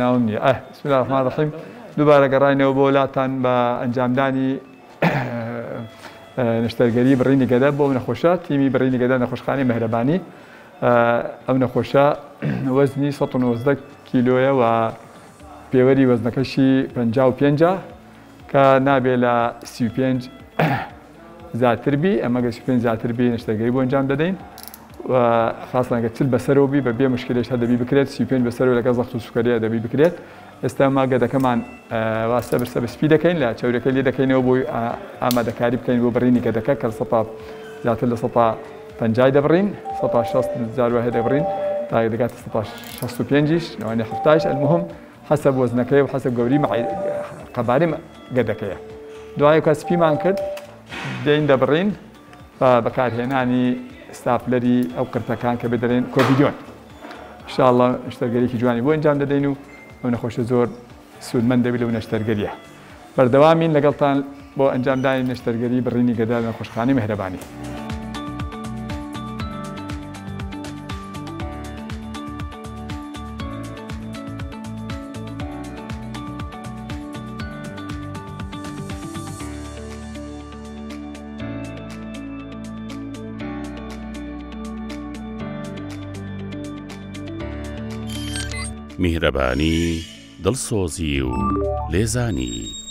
ناوم نییە. ئه بسم الله الرحمن الرحیم دووبارە گەڕاینەوە بۆ لاتان بە ئەنجامدانی نەشتەرگەری بڕینی گەدە بۆ ئەو نەخۆشە تیمی بڕینی گەدە نەخۆشخانەی مەهرەبانی ئەو نەخۆشە وەزنی 119 کیلۆیە و پێوەری وەزنەکەشی 55 کە نابێ لە 35 زیاتر بی ئەمە گەر 35 زیاتر بی نەشتەرگەری بۆ ئەنجام دەدەین و خاصەن گەر 40 بەسەرەوە بی بە بێ مشکلێش هەر دەبی بکرێت 35 بەسەرەوە لەگەڵ زەخت و سوکەریە دەبی بکرێت ئێستا ما گەدەکەمان وا سەبر سەبر سپی دەکەین لە چەورەکەی لێ دەکەینەوە بۆی ئامادەکاری بکەین بۆ بڕینی گەدەکە کە سەتا زیاتر لە سەتا پەنجای دەبڕین سەتا شەست جار وایە دەبڕین تا دەگاتە سەتا شەست و پێنجیش لەوانەیە حەفتایش المهم حەسەب وەزنەکەی و حەسەب گەوری قەبارەی گەدەکەیە دوای کە سپیمان کرد دێین دەبڕین بە بەکارهێنانی ستاپلەری ئەو قرتەکان کە بدرێن کۆڤیدۆن ئینشاءاللە نەشتەرگەریکی جوانی بۆ ئەنجام دەدەین و ئەو نەخۆشە زۆر سوودمەند دەبێت لەو نەشتەرگەریە بەردەوامین لەگەڵتان بۆ ئەنجامدانی نەشتەرگەری بڕینی گەدە لە نەخۆشخانەی مهرەبانی. میهرەبانی، دڵسۆزی و لێزانی.